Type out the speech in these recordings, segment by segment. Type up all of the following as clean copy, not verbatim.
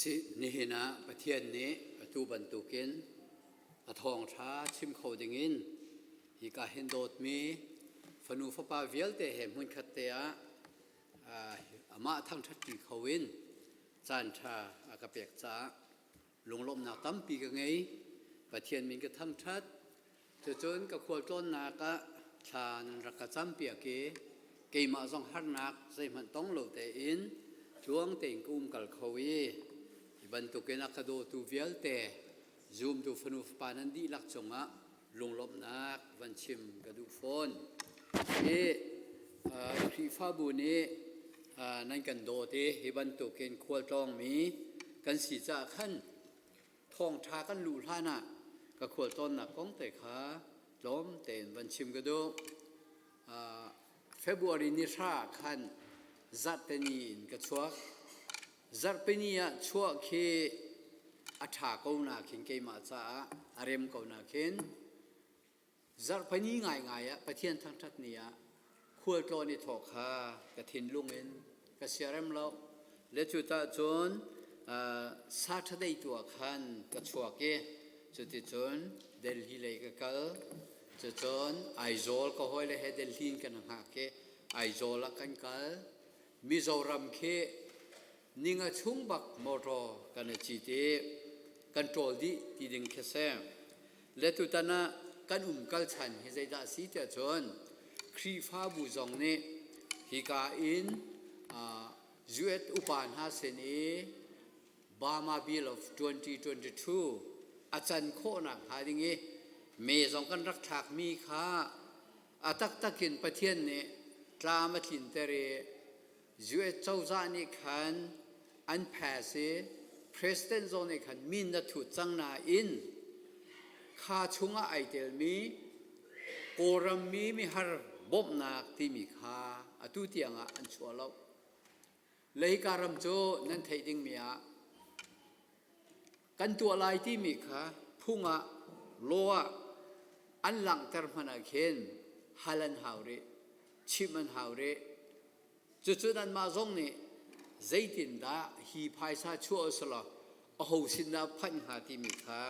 Si nihin ah Pathian nih atu bantukin a thawngṭha chim kho dingin hika hin dawtmi fanu fapa vialte he hmunkhat te ah amah thangṭhatṭi kho in caanṭha a ka pek caah lunglawmhnak tampi ka ngei. Pathian min ka thangṭhat. Cucun ka khualtlawnnak ah thla nan rak ka campiak i keimah zong harnak zeihmanh tong lo tein tluang tein ka umkal kho i hi bantukin a ka dawtu vialte zumtu fanu fapa nan dihlak cungah lunglawmhnak van chim ka duh fawn. Hi Khrihfabu nih nan kan dawt i hi bantukin khualtlawngmi kan si caah khan thawngṭha kan luh hlan ah ka khualtlawnnak kong te kha tlawm tein van chim ka duh. February ni hra khan zarhteni in ka chuak. Zarhpini ah chuah khi a ṭha ko na khin keimah caah a rem ko na khin Zarhpini ngaingai ah Pathian thangṭhat ni ah khualtlawn i thawh kha ka thinlung in ka siarem lo. Le cu tah cun Saturday tu ah khan ka chuak i cuticun Delhi lei ka kal. Cucun Aizawl ka hawile he Delhi in kan hngak i Aizawl ah kan kal. Mizoram khi ninga chung bak motor kan i cit i kan ṭawl dih ti ding khi si. Le tutan ah kan umkal chan hi zeidah a si tiah cun Khrihfabu zong nih hika in US upa hna sin i Burma Bill of 2022 a can khawhnak hnga ding i me zong kan rak thlakmi kha a taktak in Pathian nih tlam a tlinter i US cozah nih khan an pass i President zong nih khan min na thut cang nain kha chungah ai telmi Kawlram mi mihar bawmhnak timi kha atu tiangah an chuah lo. Leika ram cu nan theih dingmi ah kan tuah lai timi kha phung ah law ah an langhter hmanh ah khin hal an hau rih, chimh an hau rih. Cucu nanmah zong nih zeitindah hi phaisa chuah usulaw aho sin dah phanh hnga timi kha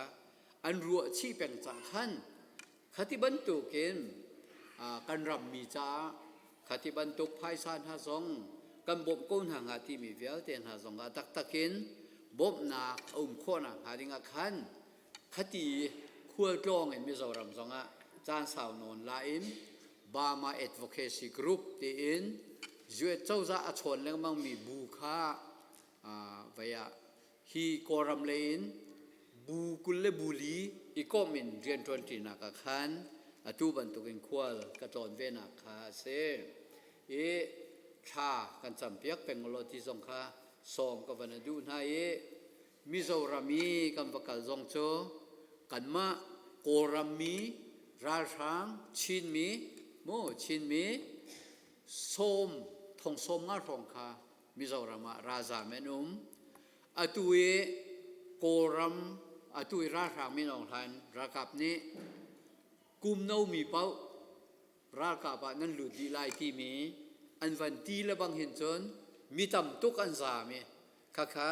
an ruah chih peng cang khan khati bantukin kan rammi caah khati bantuk phaisa hna zong kan bawmh ko hna hnga timi vialte hna zong ah taktak in bawmhnak a um khawhnak hnga ding ah khan khati khualtlawng in Mizoram zong ah caan sau nawn la in Burma Advocacy Group tiin US cozah a chawn lengmangmi bu kha vei ah hi Kawlram lei in bu 20 le bu li i komh in rianṭuanṭinak ah khan atu bantukin khual ka tlawn venak kha a si. I thla kan campiak peng law ti zong kha sawm ka van a duh hna i Mizoram i kan va kal zong cu kanmah Kawlram mi ralhrang Chinmi mu Chinmi sawm thong sawm nga hrawng kha Mizoram ah ralzaam an um. Atu i Kawlram atu i ralhrang Min Aung Hlaing ralkap nih kum no mi paoh ralkap ah nan lut dih lai timi an van ti le bang hin cun mi tam tuk an zaam i khakha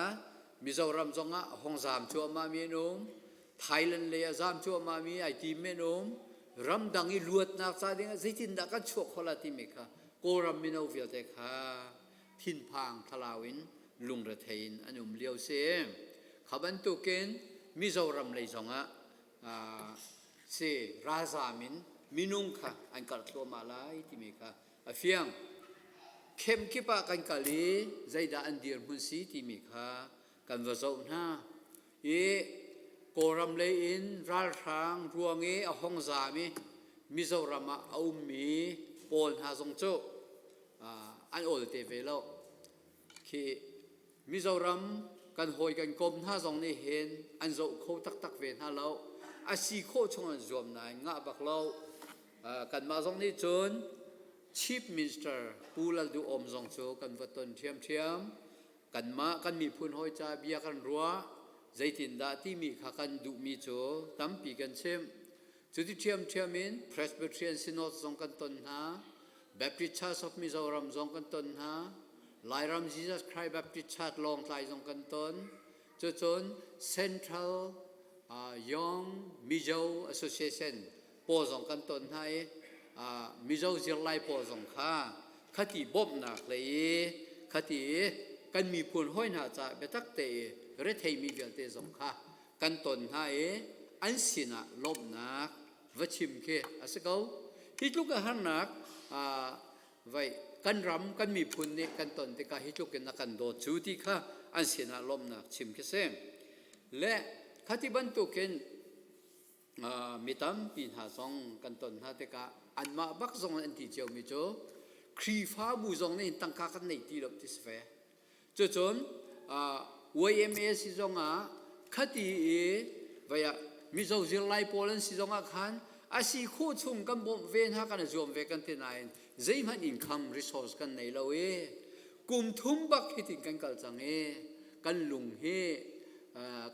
Mizoram zong ah hong zaam cuahmah mi an um Thailand lei ah zaam cuahmah mi ai tim men um ramdang i luatnak ca ding ah zeitindah kan chuah khawh la timi kha Kawlram mino vialte kha thinphang thlalau in lungrethei in an um lio si kha bantukin Mizoram lei zong ah si ralzaam in minung kha an karh thluahmah lai timi kha a fiang. Khem kip ah kan kal i zeidah an dirhmun si timi kha kan va zoh hna. I Kawlram lei in ralhrang ruang i a hong zaam i Mizoram ah a ummi pawl hna zong cu an awl te ve lo. Khi Mizoram kan hawi kan kom hna zong nih hin an zoh kho taktak ve hna lo. A si khawh chung an zuam nain ngah bak lo. Kanmah zong nih cun Chief Minister Pu Lal Duh Awm zong cu kan va ton ṭhiamṭhiam. Kanmah kan miphun hawi ca bia kan ruah. Zeitindah timi kha kan duhmi cu tampi kan chimh. Cuti ṭhiamṭhiam in Presbyterian Synod zong kan ton hna. Baptist Church of Mizoram zong kan ton hna. Lairam Jesus Christ Baptist Church Lawngtlai zong kan ton. Cucun Central Young Mizo Association pawl zong kan ton hna i Mizo zirlai pawl zong kha khati bawmhnak lei i khati i kan miphun hawi hna caah biatak te i retheimi vialte zong kha kan ton hna i an sinah lawmhnak va chim khi a si ko. Hi tluk a harnak vai kan ram kan miphun nih kan ton tikah hi tluk in a kan dawt cu ti kha an sinah lawmhnak chim khi si. Le khati bantukin mi tampi hna zong kan ton hna tikah anmah bak zong an ti ciomi cu Khrihfabu zong nih tangka kan nei ti lo ti si ve. Cucun YMA si zongah khati i vaya Mizo zirlai pawl an si zongah khan a si khawh chung kan bawmh ve hna kan i zuam ve kan ti nain zeihmanh income resource kan nei lo i kum thum bak hitin kan kal cang i kan lung hi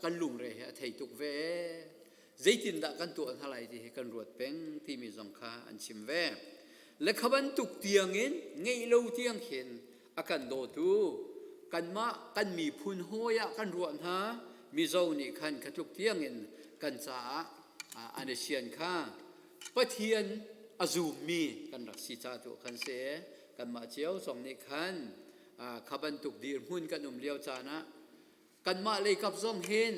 kan lungre hi a thei tuk ve. Zeitindah kan tuah hna lai ti hi kan ruat peng timi zong kha an chim ve. Le kha bantuk tiangin ngeih lo tiang khin a kan dawtu kanmah kan miphun hawi ah kan ruah hna Mizo nih khan kha tluk tiangin kan caah an i sian kha Pathian a zummi kan rak si ca tu khan si. Kanmah cio zong nih khan kha bantuk dirhmun kan um lio caan ah kanmah leikap zong hin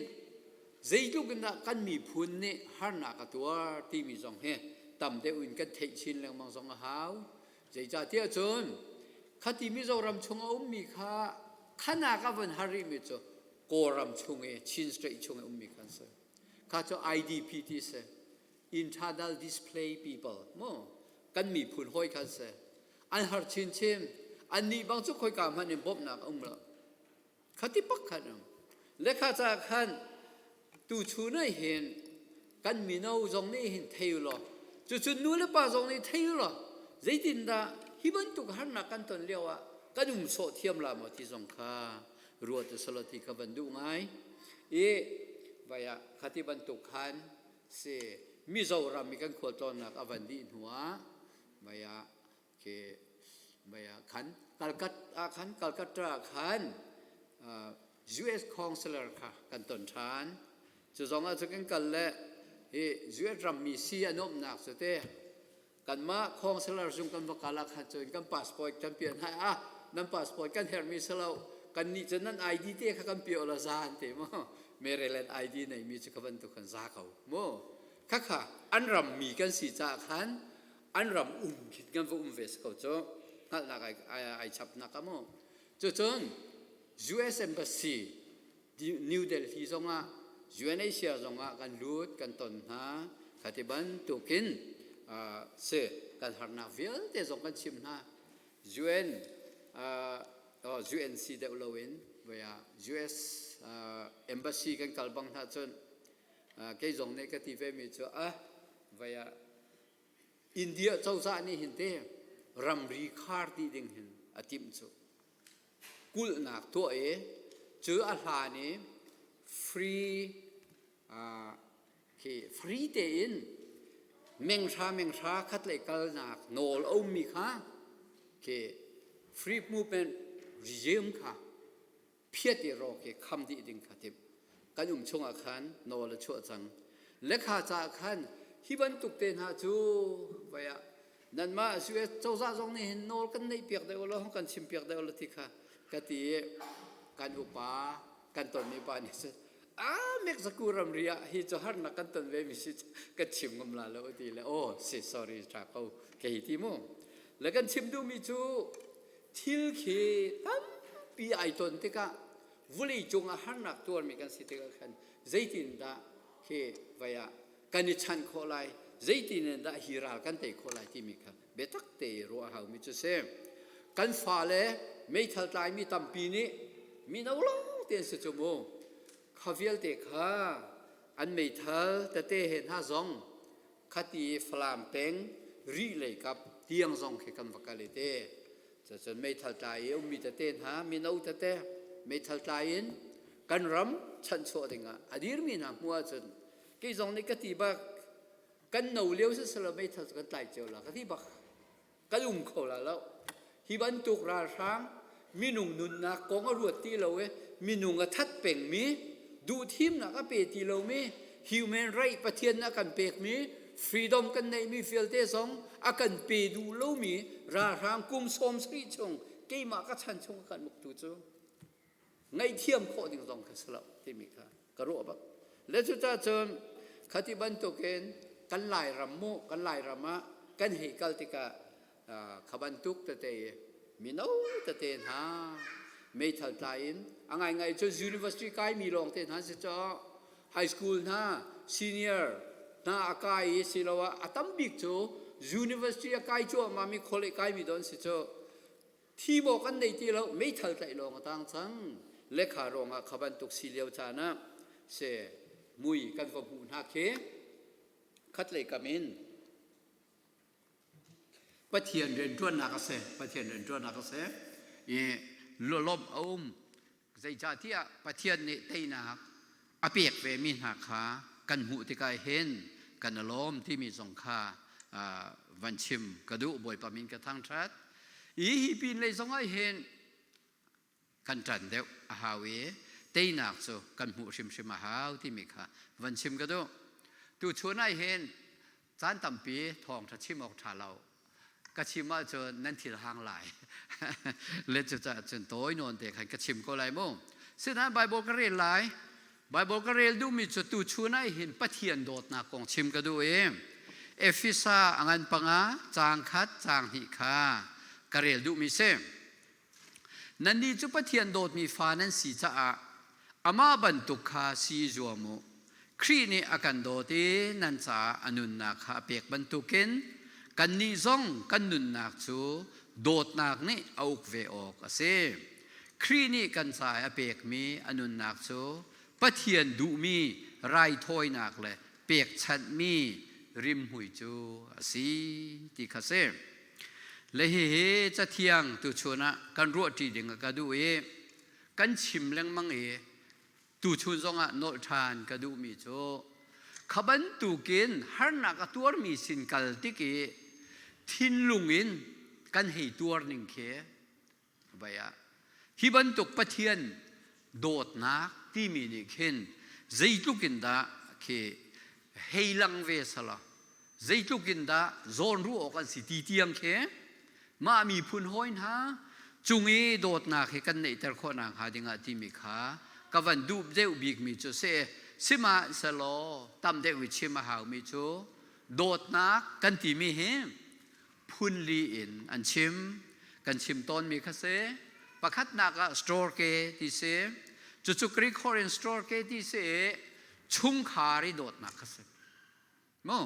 zeitluk in dah kan miphun nih harnak a tuar timi zong hi tam deuh in kan theih chin lengmang zong a hau. Zeicahtiah cun khati Mizoram chung a ummi kha khanak a von har rihmi cu Kawlram chung i Chin State chung i ummi kha an si. Kha cu IDP ti si. Internal Display People mu kan miphun hawi kha an si. An har chinchin. Annih bang cu khoika hmanh in bawmhnak a um lo. Khati pak khan um. Le kha ca khan tuchun ah hin kan mino zong nih hin thei law cucun nu le pa zong nih thei law zeitindah hi bantuk harnak kan ton lio ah kan um sawh thiam la maw ti zong kha ruat usalaw ti kha van duh ngai i vaya khati bantuk khan si Mizoram i kan khualtlawnnak a van dih hnu ah vaya khi mei ah khan Calcutta ah khan Calcutta ah khan US counselor kha kan ton ṭhan. Cu zong ah cu kan kal le hi US rammi si a nuamhnak cu te kanmah counselor zung kan va kal ah khan cun kan passport kan pian hai ah nan passport kan herhmi si lo kan nih cun nan ID te kha kan pio la za an ti mu Maryland ID neimi cu kha bantuk khan za ko mu khakha an rammi kan si caah khan an ram um khin kan va um ve si ko cu hngalhnak ai chapnak a mu cucun US Embassy New Delhi zongah UNHCR zongah kan lut kan ton hna khati bantukin si kan harnak vialte zong kan chim hna UN UNC deuh loin voia US Embassy kan kal bang hna cun kei zong nih ka ti ve mi cu ah voia India cozah nih hin te ramri khar dih ding hin a timh cu. Kulhnak tuah i cu a hlan i free khi free tein menghra menghra khat lei kalnak nawl a ummi kha khi free movement regime kha phiat i rawk i kham dih ding kha timh kan um chungah khan nawl a chuah cang lekha caah khan hi bantuk te hna cu vai ah nanmah US cozah zong nih hin nawl kan neih piak deuh lo kan chim piak deuh lo ti kha ka ti i kan upa kan tonmi pa nih cun a Mexico ramri ah hi cu harnak kan ton ve mi si kan chim ngam la lo ti le oh si sorry tha ko kei ti mu le kan chim duhmi cu Thil khi tampi ai ton tikah vulei cungah harnak tuarmi kan si tikah khan zeitindah khi vai ah kan i chanh khawh lai, zeitin in dah hi ral kan tei khawh lai timi kha biatak te ruah a haumi cu si. Kan fale meithal tlaimi tampi nih mino lawng te an si cu mu. Kha vialte kha an meithal tete he hna zong khati Falam peng Rih lei kap tiang zong khi kan va kal i te. Cucun meithal tlai i ummi tete hna mino tete meithal tlai in kan ram chanhchuah dingah a dirmi hna hmu ahcun kei zong nih ka ti bak kan no lio siselaw meithal cu kan tlai cio la ka ti bak kan um kho la lo hi bantuk ralhrang minung nunnak kong a ruat ti lo i minung a that pengmi. Duhthimnak a pe ti lomi human right Pathian a kan pekmi freedom kan neihmi vialte zong a kan pe duh lomi ralhrang kum 70 chung keimah ka chan chung a kan uktu cu ngaihthiam khawh ding zong kha si lo timi kha ka ruah bak. Le cucah cun khati bantukin kan Lairam mu kan Lairam ah kan hei kal tikah kha bantuk tete mino tete hna meithal tlai in a ngaingai cu university kaimi lawng te hna si caw high school hna senior hna a kai i siloah a tam bik cu university a kai cuahmah mi college kaimi don si cu thi maw kan nei ti lo meithal tlaih lawng a tang cang lekha ruangah kha bantuk si lio caan ah se mui kan va hmuh hna khi khatlei kam in Pathian rianṭuannak a si Pathian rianṭuannak a si i lawmh a um zeicahtiah Pathian nih teinak a pek ve mi hna kha kan hmuh tikah hin kan i lawm timi zong kha van chim ka duh. Bawipa min ka thangṭhat. I hi pin lei zong ah hin kan ṭan deuh a hau i teinak cu kan hmuh hrimhrim a hau timi kha van chim ka duh. Tuchun ah hin caan tampi thawngṭha chim awk ṭha lo ka chim ahcun nan thil hang lai le cucaah cun tawi nawn te khan ka chim ko lai mu. Sinain Bible ka rel lai. Bible ka rel duhmi cu tuchun ah hin Pathian dawtnak kong chim ka duh i Efesa a ngan panga caang khat caang hnih kha ka rel duhmi si. Nannih cu Pathian dawtmi fa nan si caah amah bantuk kha si i zuam u. Khrih nih a kan dawt i nan caah a nunnak kha a pek bantukin kannih zong kan nunnak cu dawtnak nih a uk ve awk a si. Khrih nih kan caah a pekmi a nunnak cu Pathian duhmi raithawinak le pekchanhmi rimhmui cu a si ti kha si. Le hihi Cathiang tuchun ah kan ruahṭi ding a ka duh i kan chim lengmang i tuchun zongah nolh ṭhan ka duhmi cu kha bantukin harnak a tuarmi sin kal tik i thinlung in kan hei tuar ning khi vai ah hi bantuk Pathian dawtnak timi nih khin zeitluk in dah khi hei lang ve sala zeitluk in dah zawnruah awk an si ti tiang khi mah miphun hawi hna cung i dawtnak hi kan neihter khawh nak hnga dingah timi kha ka van duh deuh bikmi cu si. Sihmanhsehlaw tam deuh i chim a haumi cu dawtnak kan timi hi phunli in an chim. Kan chim tawnmi kha si. Pakhatnak ah storge ti si. Cucu Greek holh in storge ti si i chungkhar i dawtnak kha si mu.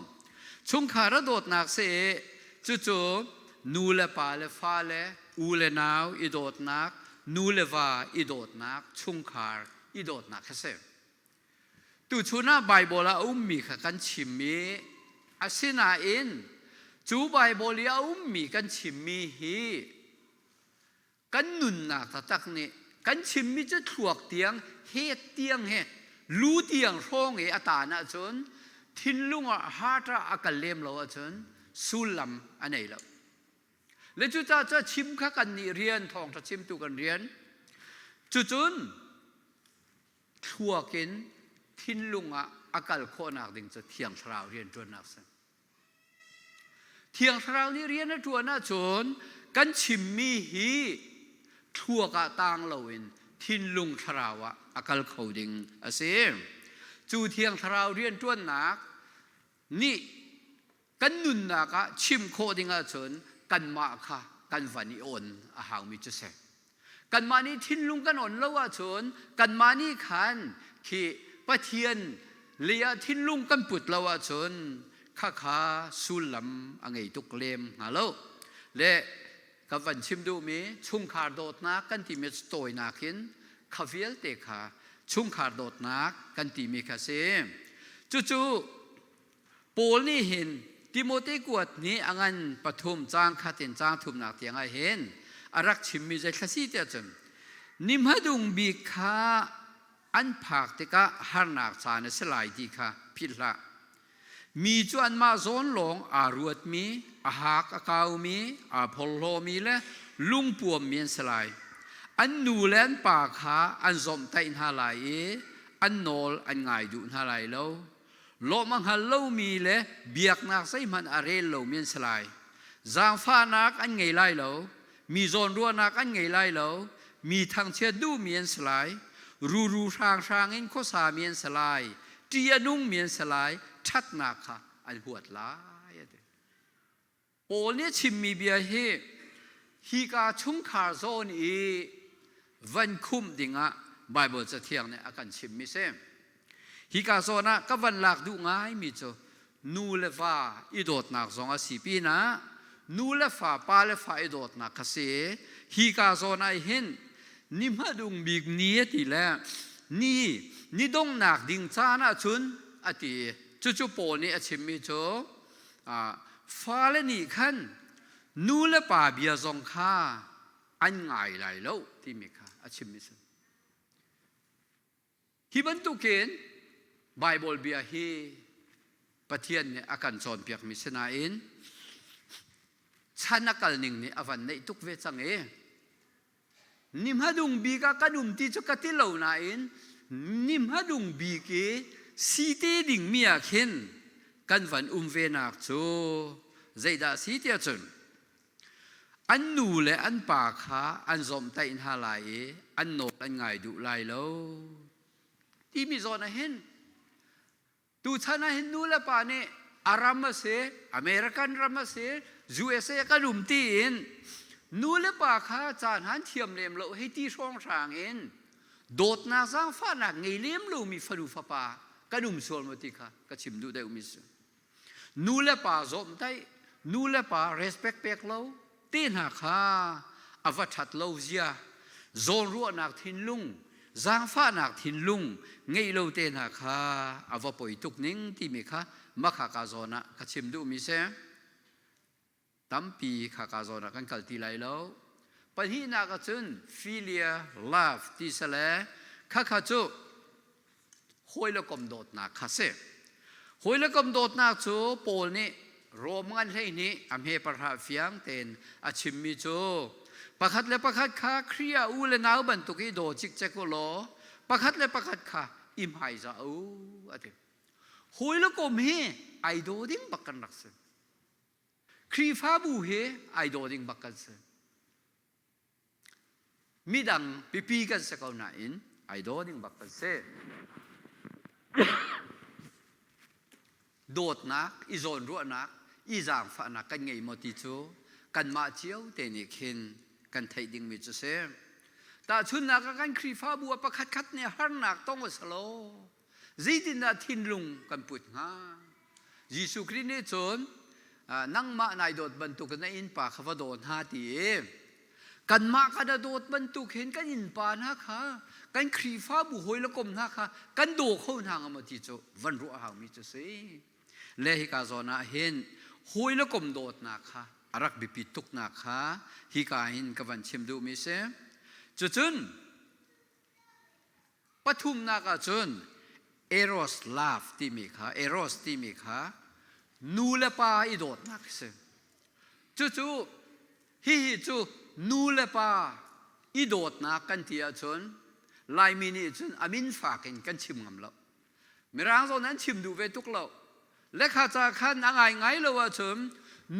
Chungkhar a dawtnak si i cucu nu le pa le fa le u le nau i dawtnak, nu le va i dawtnak, chungkhar i dawtnak kha si. Tuchun ah Baibal ah a ummi kha kan chim i asinain cu Baibal i a ummi kan chimmi hi kan nunnak taktak nih kan chimmi cu thluak tiang, het tiang he, lu tiang hrawng i a taan ahcun thinlung ah heart ah a kal lem lo ahcun sullam a nei lo. Le cucaah cu chim kha kan nih rian, thawngṭha chimtu kan rian. Cucun thluak in thinlung ah a kal khawhnak ding cu Thiang Thlarau rianṭuannak a si. Thiang Thlarau nih rian a ṭuan ahcun kan chimmi hi thluak ah taang loin thinlung thlarau ah a kal kho ding a si. Cu Thiang Thlarau rianṭuannak nih kan nunnak ah chim khawh ding ahcun kanmah kha kan van i awn a haumi cu si. Kanmah nih thinlung kan on lo ahcun kanmah nih khan khi Pathian lei ah thinlung kan put lo ahcun khakha sullam a ngei tuk lem hnga lo. Le ka van chim duhmi chungkhar dawtnak kan timi tawinak in kha vialte kha chungkhar dawtnak kan timi kha si. Cucu Paul nih hin Timote kuat nih a ngan pathum caang khat in caang thumnak tiang ah hin a rak chimmi zei thla si tiah cun ni hmadung bik kha an phak tikah harnak caan a si lai ti kha philh hlah. Mi cu anmah zawn lawng aa ruatmi, a hak a kaumi, aa phorhlawmi le lungpuammi an si lai. An nu le an pa kha an zawmhtaih hna lai i an nawl an ngai duh hna lai lo. Lawmh a hngal lomi le biaknak zeihmanh a rel lomi an si lai. Zaangfahnak an ngei lai lo, mi zawnruahnak an ngei lai lo, mi thangchiat duhmi an si lai, ruru hranghrang in khuasami an si lai, ṭih a nungmi an si lai, ṭhatnak kha an huat lai a ti. Paul nih a chimmi bia hi hika chungkhar zawn i van khumh dingah Baibal Cathiang nih a kan chimmi si. Hika zawn ah ka van lak duh ngaimi cu nu le va i dawtnak zong a si pinah nu le fa, pa le fa i dawtnak kha si. Hika zawn ah hin ni hmadung bik ni a ti le ni ni donghnak ding caan ahcun a ti. Cucu Paul nih a chimmi cu fale nih khan nu le pa bia zong kha an ngai lai lo timi kha a chimmi si. Hi bantukin Baibal bia hi Pathian nih a kan cawnpiakmi si nain chan a kal ning nih a van neih tuk ve cang i Ni hmadung bik ah kan um ti cu ka ti lo nain ni hmadung bik i si te dingmi ah khin kan van um ve nak cu zeidah si tiah cun an nu le an pa kha an zawmhtaih hna lai i an nawl an ngai duh lai lo timi zawn ah hin Tuchan ah hin nu le pa nih a ram a si, American ram a si, USA kan um tiin nu le pa kha caan han thiam lem lo hei ti hrawnghrang in dawtnak zaangfahnak ngei lem lomi fanu fapa kan um sual maw ti kha ka chim duh deuhmi si. Nu le pa zawmhtaih, nu le pa respect pek lo, te hna kha a va ṭhat lo zia, zawnruahnak thinlung, zaangfahnak thinlung ngeih lo te hna kha a va poi tuk ning timi kha makha ka zawn ah ka chim duhmi si. Tampi kha ka zawn ah kan kal ti lai lo. Pahnihnak ahcun philia love ti sale khakha cu hawi le kom dawtnak kha si. Hawi le kom dawtnak cu Paul nih Rom ngan 12 a hme parha fiang tein a chimmi cu pakhat le pakhat kha Khrih ah u le nau bantuk i daw cikcek u law pakhat le pakhat kha i hmaizah u a ti. Hawi le kom hi ai daw ding bak kan rak si. Khrihfabu hi ai daw ding bak kan si. Midang pipi kan si ko nain ai daw ding bak kan si. Dawtnak, i zawnruahnak, i zaangfahnak kan ngei maw ti cu kanmah cio te nih khin kan theih dingmi cu si. Tahchunhnak ah kan Khrihfabu ah pakhatkhat nih harnak tong a si lo. Zeitindah thinlung kan put hnga? Jesuh Khrih nih cun nangmah nai dawt bantuk na innpa kha va daw hna ti i kanmah kan a dawt bantuk hin kan innpa hna kha kan Khrihfabu hawi le kom hna kha kan daw kho hna hnga maw ti cu van ruah haumi cu si. Le hika zawn ah hin hawi le kom dawtnak kha a rak biapit tuknak kha hika hin ka van chim duhmi si. Cucun Pathumnak ahcun eros love timi kha eros timi kha nu le pa i dawtnak a si. Cucu hihi cu nu le pa i dawtnak kan ti ahcun Laimi nih cun a min fak in kan chim ngam lo. Mirang zong an chim duh ve tuk lo. Lekha ca khan a ngaingai lo ahcun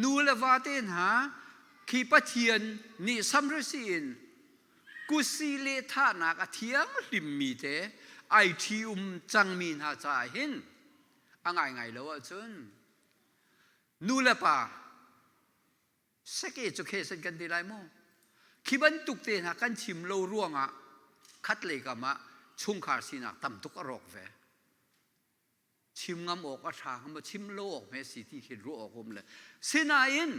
nu le va te hna khi Pathian nih samrisi in kusi le thahnak a thianghlimmi te ai ṭhi-um cangmi hna caah hin a ngaingai lo ahcun nu le pa seke cu khe kan ti lai mu khi bantuk te hna kan chim lo ruangah khat lei kam ah chungkhar sinak tam tuk a rawk ve. Chim ngam awk a ṭha hnga maw chim lo awk hme si ti khi ruah awk um le sinain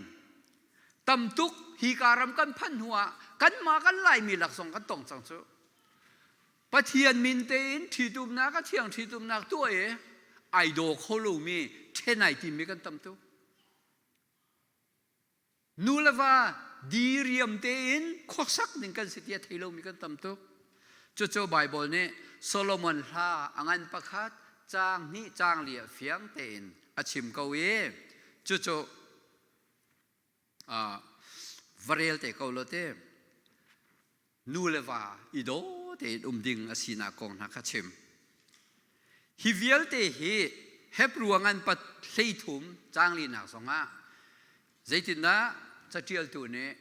tam tuk hi ka ram kan phanh hnu ah kanmah kan Laimi lak zong kan tong cang cu. Pathian min tein ṭhitumnak a thiang ṭhitumnak tuah i ai daw kho lomi ṭhen ai timmi kan tam tuk. Nu le va diriam tein khuasak ning kan si ti a thei lomi kan tam tuk. Cucu Baibal nih Solomon hla a ngan pakhat caang hnih caang li ah fiang tein a chim ko i cucu va rel te ko law te nu le va i daw tein um ding a sinak kong hna kha chim. Hi vialte hi Hebru ngan pat 13 caang linak zongah zeitindah caṭialtu nih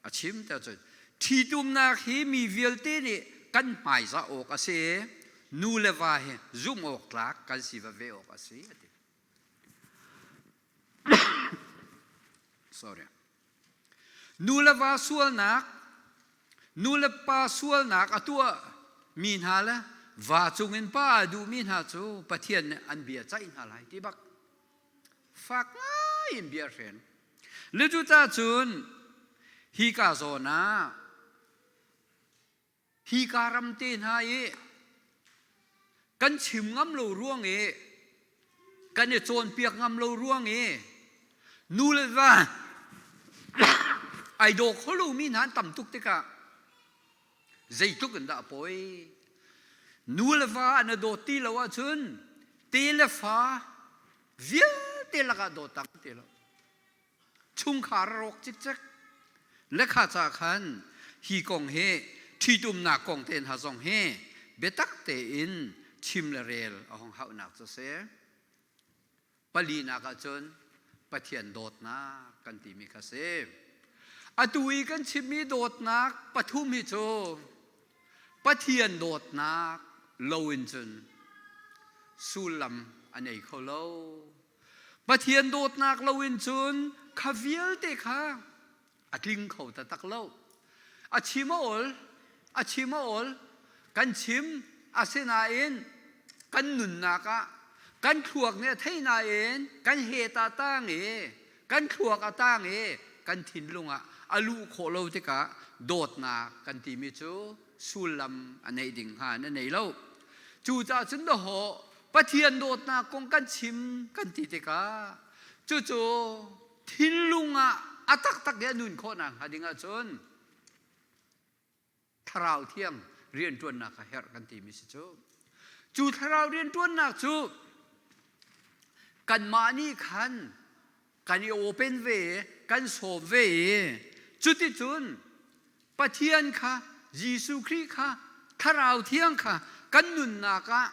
a chim te cun ṭhitumnak hi mi vialte nih kan hmaizah awk a si nu le va hi zumh awk tlak kan si va ve awk a si a ti. Sorry. Nu le va sualnak, nu le pa sualnak a tuah mi hna le va cungin pa a duhmi hna cu Pathian nih an bia caih hna lai ti bak. Fak ngai in bia hren. Le cucaah cun hi ka zawn ah Hi ka ram te hna i kan chim ngam lo ruang i kan i cawnpiak ngam lo ruang i nu le va ai daw kho lomi hna an tam tuk tikah zeitluk in dah a poi. Nu le va an i dawt ti lo ahcun te le fa vialte lakah dawt tak ti lo. Chungkhar a rawk cikcek. Lekha ca khan hi kong hi ṭhitumnak kong te hna zong hi biatak tein chim le rel a hong hauhnak cu si. Palinak ahcun Pathian dawtnak kan timi kha si. Atu i kan chimmi dawtnak pathum hi cu Pathian dawtnak lo in cun sullam a nei kho lo. Pathian dawtnak loin cun kha vialte kha a tling kho taktak lo. A chim a ol, a chim a ol, kan chim asinain kan nunnak ah kan thluak nih a thei nain kan he ta tang i kan thluak a tang i kan thinlung ah a luh khawh lo tikah dawtnak kan timi cu sullam a neih ding hnga na nei lo. Cucaah cun dahawh Pathian dawtnak kong kan chim kan ti tikah cucu thinlung ah a taktak i a nun khawhnak hnga ding ahcun thlarau thiang rianṭuannak a herh kan timi si cu. Cu thlarau rianṭuannak cu kanmah nih khan kan i open ve i kan sawm ve i cuticun Pathian kha Jesuh Khrih kha Thlarau Thiang kha kan nunnak ah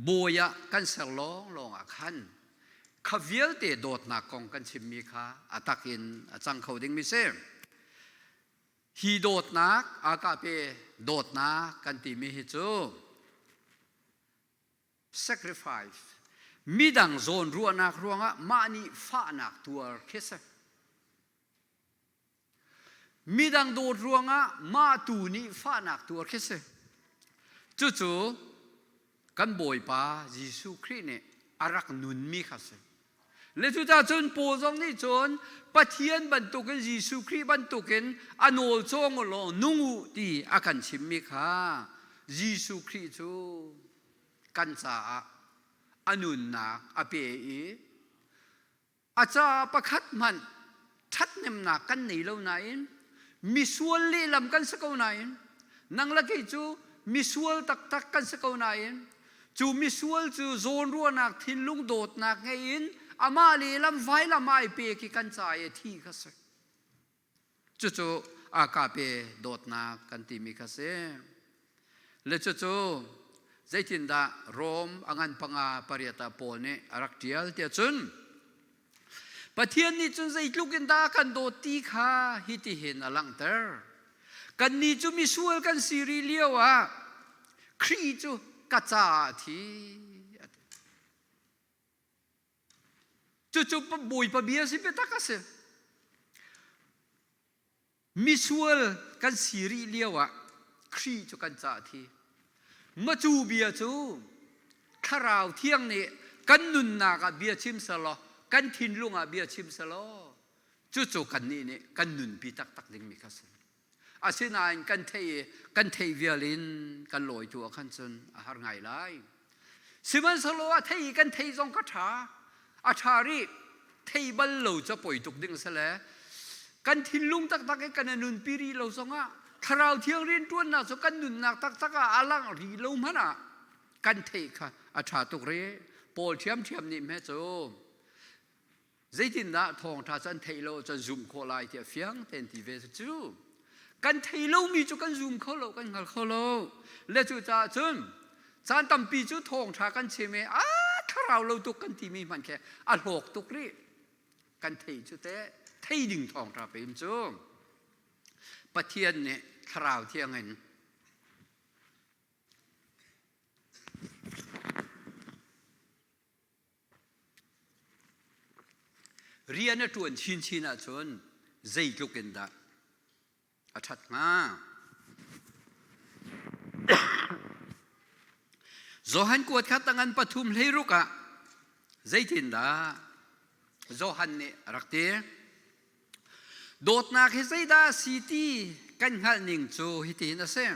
bawi ah kan ser lawnglawng ah khan kha vialte dawtnak kong kan chimmi kha a tak in a cang kho dingmi si. Hi dawtnak agape dawtnak kan timi hi cu sacrifice midang zawn ruahnak ruangah mah nih fahnak tuar khi si. Midang dawt ruangah mah tu nih fahnak tuar khi si. Cucu kan Bawipa Jesuh Khrih nih a rak nunmi kha si. Le cucaah cun Paul zong nih cun Pathian bantukin Jesuh Khrih bantukin a nawl cawng u law nung u ti a kan chimmi kha Jesuh Khrih cu kan caah a nunnak a pe i A caah pakhat hmanh ṭhathnemnak kan nei lo nain misual lehlam kan si ko nain nang le kei cu misual taktak kan si ko nain cu misual cu zawnruahnak thinlung dawtnak ngei in amah lehlam vailam ai pe khi kan ca i a thi kha si. Cucu agape dawtnak kan timi kha si. Le cucu zeitindah Rom a ngan panga pariat ah Paul nih a rak ṭial tiah cun Pathian nih cun zeitluk in dah a kan dawt ti kha hitihin a langhter. Kannih cu misual kan si rih lio ah Khrih cu ka caah a thi. Cucu Bawipa bia si biatak a si. Misual kan si rih lio ah Khrih cu kan caah thi. Macu bia cu Thlarau Thiang nih kan nunnak ah bia chim selaw, kan thinlung ah bia chim selaw, cucu kannih nih kan nunpi taktak dingmi kha si. Asinain kan theih i kan theih vial in kan lawi tu ah khan cun a har ngai lai. Sihmanhsehlaw a thei i kan thei zong ka ṭha. A ṭha rih. Thei bal lo cu poi tuk ding si le kan thinlung taktak i kan i nunpi rih lo zongah Thlarau Thiang rianṭuannak cu kan nunnak taktak ah a langh rih lo hmanh ah kan theih kha a ṭha tuk rih. Paul ṭhiamṭhiam nih hme cu Zeitindah thawngṭha cu an theih lo ahcun zumh khawh lai tiah fiang tein ti ve cu. Kan thei lomi cu kan zum kho lo, kan hngal kho lo. Le cucaah cun Caan tampi cu thawngṭha kan chim i a thlarau lo tuk kan timi hmanh khi a hlawk tuk rih. Kan thei cu teh thei ding thawngṭha pem cu. Pathian nih thlarau thiang in Rian a ṭuan chinchin ahcun zeitluk in dah a ṭhat hnga? Johan kuat kha tangan pathum hleiruk ah zeitindah Johan nih a rak ti? Dawtnak hi zeidah a si ti kan hngalh ning cu hitihin a si.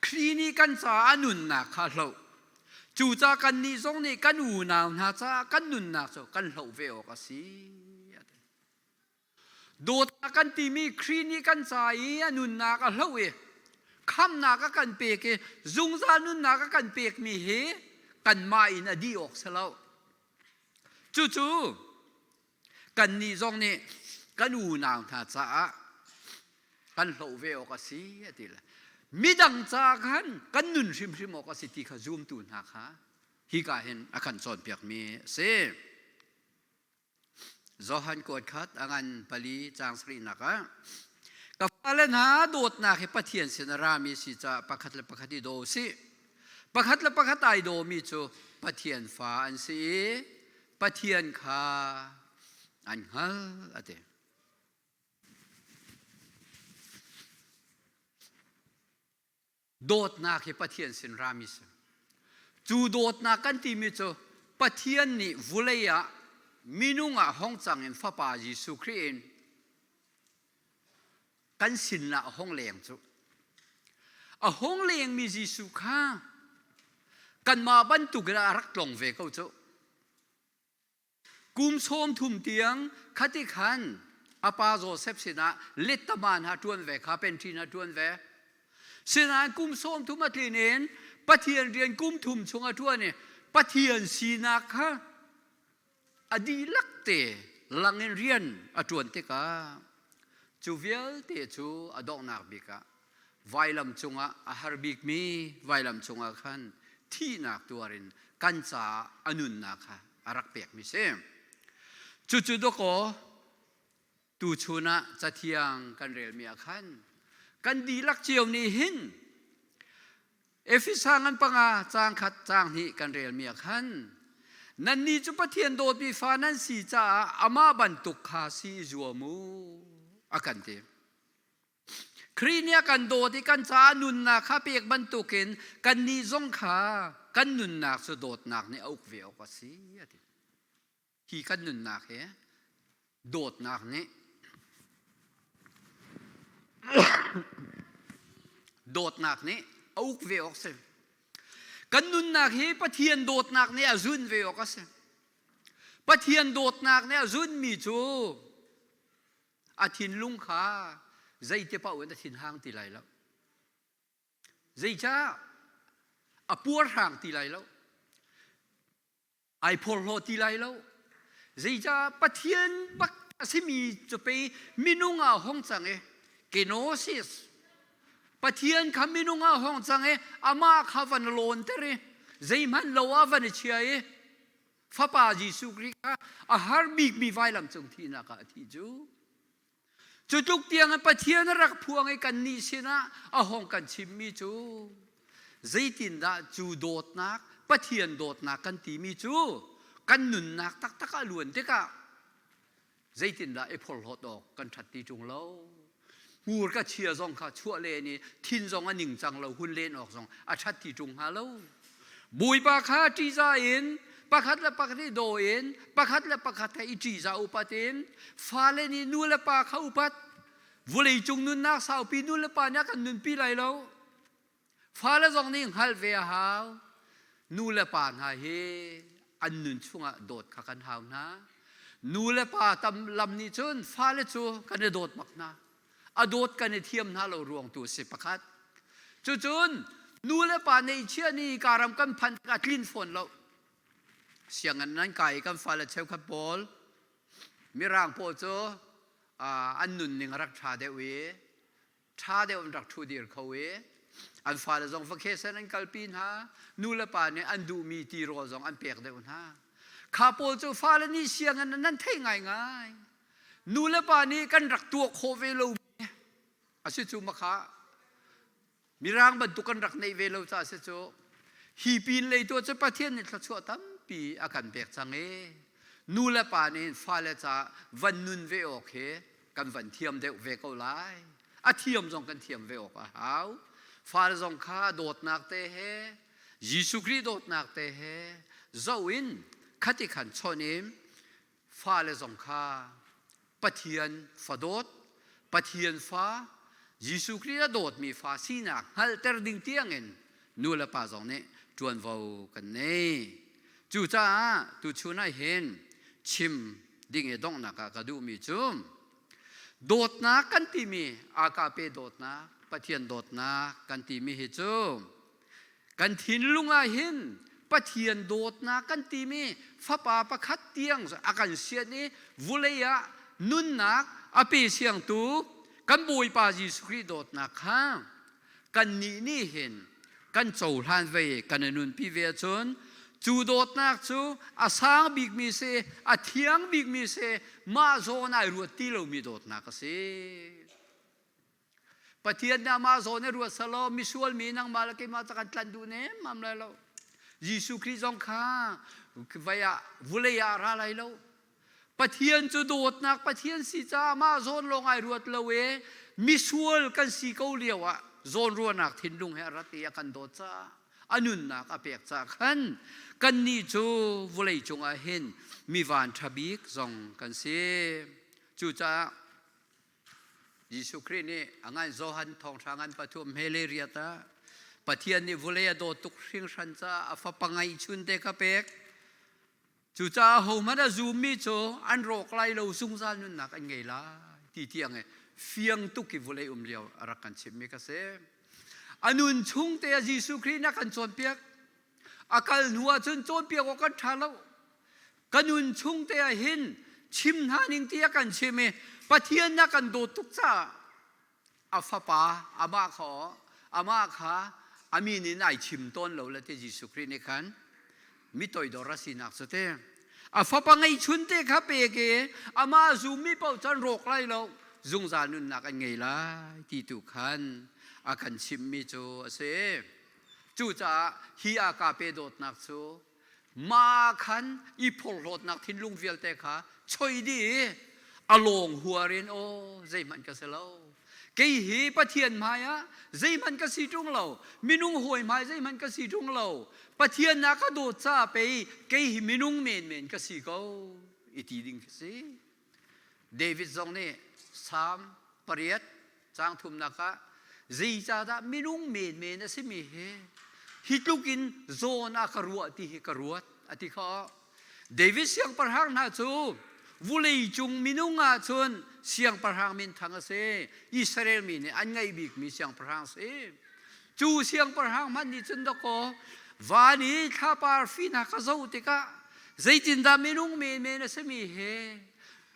Khrih nih kan caah a nunnak kha a hloh. Cucaah kannih zong nih kan unau hna caah kan nunnak cu kan hloh ve awk a si. Dawtnak kan timi Khrih nih kan ca i a nunnak a hloh i khamnak a kan pek i zungzal nunnak a kan pekmi hi kanmah in a dih awk si lo. Cucu Kannih zong nih kan unau hna caah kan hloh ve awk a si a ti le midang caah khan kan nun hrimhrim awk a si ti kha zumtu hna kha hika hin a kan cawnpiakmi a si. Johan kuat khat a ngan pali caang sarihnak ah ka fale hna dawtnak hi Pathian sin a rami si caah pakhat le pakhat i daw sih. Pakhat le pakhat ai dawmi cu Pathian fa an si i Pathian kha an hngal a ti. Dawtnak hi Pathian sin rami si. Cu dawtnak kan timi cu Pathian nih vulei ah minung ah hong cang in Fapa Jesuh Khrih in kan sin ah a hong leng cu. A hong lengmi Jesuh kha kanmah bantuk in a rak tlong ve ko cu. Kum 30 tiang khati khan a pa Joseph sinah lettama hna ṭuan ve kha penṭi hna ṭuan ve. Sinain kum 30 a tlin in Pathian rian kum thum chung a ṭuan i Pathian sinak kha a dihlak te lang in rian a ṭuan tikah cu vialte cu a donghnak bik ah vailam cungah a har bikmi vailam cungah khan thihnak tuar in kan caah a nunnak kha a rak pekmi si. Cucu dawkaw tuchun ah cathiang kan relmi ah khan kan dihlak cio nih hin Efesa ngan panga caang khat caang hnih kan relmi ah khan nannih cu Pathian dawtmi fa nan si caah amah bantuk kha si i zuam u a kan ti. Khrih nih a kan dawt i kan caah nunnak kha pek bantukin kannih zong kha kan nunnak cu dawtnak nih a uk ve awk a si a ti. Hi kan nunnak hi dawtnak nih dawtnak nih a uk ve awk si. Kan nunnak hi Pathian dawtnak nih a zun ve awk a si. Pathian dawtnak nih a zunmi cu a thinlung kha zeiti paoh in a thinhang ti lai lo. Zeicah a puarhrang ti lai lo. Ai phorhlaw ti lai lo. Zeicah Pathian bak a simi cu pei minung ah hong cang i kenosis Pathian kha minung ah hong cang i amah kha van lawnter i zeihmanh lo ah van i chia i Fapa Jesuh Khrih kha a har bikmi vailam cung thihnak ah a thi cu. Cu tluk tiang in Pathian a rak phuang i kannih sinah a hong kan chimmi cu zeitindah cu dawtnak Pathian dawtnak kan timi cu kan nunnak taktak ah luan tikah zeitindah i phorhlawt awk kan ṭhat ti ṭung lo. Hmur ka chia zong kha chuah len i thin zong a ningcang lo hun len awk zong a ṭhat ti ṭung hnga lo. Bawipa kha ṭihzah in pakhat le pakhat i daw in pakhat le pakhat kha i ṭihzah upat in fale nih nu le pa kha upat vawleicung nunnak saupi nu le pa nih a kan nunpi lai lo fale zong nih hngalh ve a hau nu le pa hna hi an nun chungah dawt kha kan hau hna nu le pa tam lam nih cun fale cu kan i dawt bak hna a dawt kan i thiam hna lo ruang tu a si pakhat cucun nu le pa neihchia ni karam kan phanh a tlin fawn lo sianginn nan kai kan fale cheukhat pawl mirang pawl cu an nunning a rak ṭha deuh i ṭha deuh in rak ṭhu dir kho i. An fale zong vacation an kalpi hna. Nu le pa nih an duhmi tirawl zong an pek deuh hna. Kha pawl cu fale nih sianginn nan theih ngaingai. Nu le pa nih kan rak tuah khawh ve lo a si cu makha. Mirang bantuk kan rak neih ve lo caah si cu. Hi pin lei tu cu Pathian nih thluachuah tampi a kan pek cang i nu le pa nih fale ca van nun ve awk hi kan van thiam deuh ve ko lai. A thiam zong kan thiam ve awk a hau. Fale zong kha dawtnak te he Jesuh Khrih dawtnak te he zoh in khati khan chawnh in fale zong kha Pathian fa dawt, Pathian fa, Jesuh Khrih a dawtmi fa sinak hngalhter ding tiangin nu le pa zong nih ṭuanvo kan nei. Cucaah tuchun ah hin chim ding i donghnak ah ka duhmi cu dawtnak kan timi agape dawtnak, Pathian dawtnak kan timi hi cu Kan thinlung ah hin Pathian dawtnak kan timi fapa pakhat tiang a kan sian i vulei ah nunnak a pe siangtu kan Bawipa Jesuh Khrih dawtnak kha kannih nih hin kan cohlan ve kan i nunpi ve ahcun cu dawtnak cu a sang bikmi si a thiang bikmi si mah zawn ai ruat ti lomi dawtnak a si. Pathian nih amah zawn i ruat selaw misual mi nangmah le keimah ca kan tlanh duh nemmam lai lo. Jesuh Khrih zong kha vei ah vulei ah ra lai lo. Pathian cu dawtnak Pathian si caah mah zawn lawng ai ruat lo i misual kan si ko lio ah zawnruahnak thinlung he a rat i a kan dawt caah a nunnak a pek caah khan kannih cu vawlei cungah hin mi van ṭha bik zong kan si. Cucaah Jesuh Khrih nih a ngan Johan thawngṭha ngan pathum he le riat ah Pathian nih vulei a dawt tuk hringhran caah a fapa ngeihchun te kha pek. Cucaah hohmanh a zummi cu an rawk lai lo zungzal nunnak an ngei lai ti tiang i fiang tuk i vulei um lio a rak kan chimmi ka si. A nun chung te ah Jesuh Khrih nih a kan cawnpiak. A kal hnu ah cun cawnpiak awk kan ṭha lo. Ka nun chung te ah hin chim hna ning ti a kan chim i Pathian na kan dawt tuk caah a fapa amah kha amah kha a min in ai chim tawn lo le te Jesuh Khrih nih khan mi toidor a sinak cu te a fapa ngeihchun te kha pek i amah zummi paoh cun rawk lai lo zungzal nunnak an ngei lai ti tu khan a kan chimmi cu a si. Cucaah hi a ka pe dawtnak cu mah khan i phorhlawtnak thinlung vialte kha choi dih i a lawng huar in aw zeihmanh ka si lo kei hi Pathian hmai ah zeihmanh ka si ṭung lo minung hawi hmai zeihmanh ka si ṭung lo Pathian na ka dawt caah pei kei hi minung menmen ka si ko i ti ding ka si. David zong nih Salm pariat caang thumnak ah zeicahdah minung menmen a simi hi hi tluk in zawn a ka ruah ti hi ka ruat a ti kho. David siangpahrang hna cu vulei cung minung ah cun siangpahrang minthang a si. Israel mi nih an ngaih bikmi siangpahrang a si. Cu siangpahrang hmanh nih cun dakaw van i thlapar fihnak ka zoh tikah zeitindah minung menmen a simi he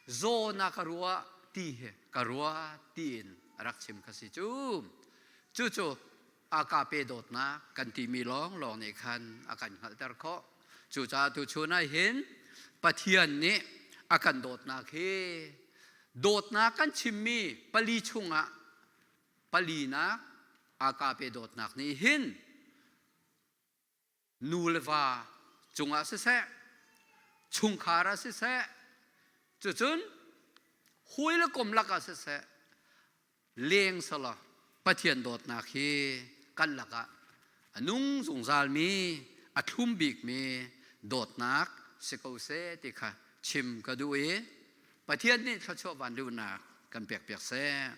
zawn a ka ruah ti he ka ruah tiin a rak chim kha si cu. Cucu agape dawtnak kan timi lawnglawng nih khan a kan hngalhter khawh. Cucaah tuchun ah hin Pathian nih a kan dawtnak hi dawtnak kan chimmi pali chungah palinak agape dawtnak nih hin nu le va cungah siseh chungkhar ah siseh cucun hawi le kom lakah siseh leng sala Pathian dawtnak hi kan lakah a nung zungzalmi a thlum bikmi dawtnak si ko seh ti kha chim ka duh i Pathian nih thluachuah van luhnak kan pek piak seh.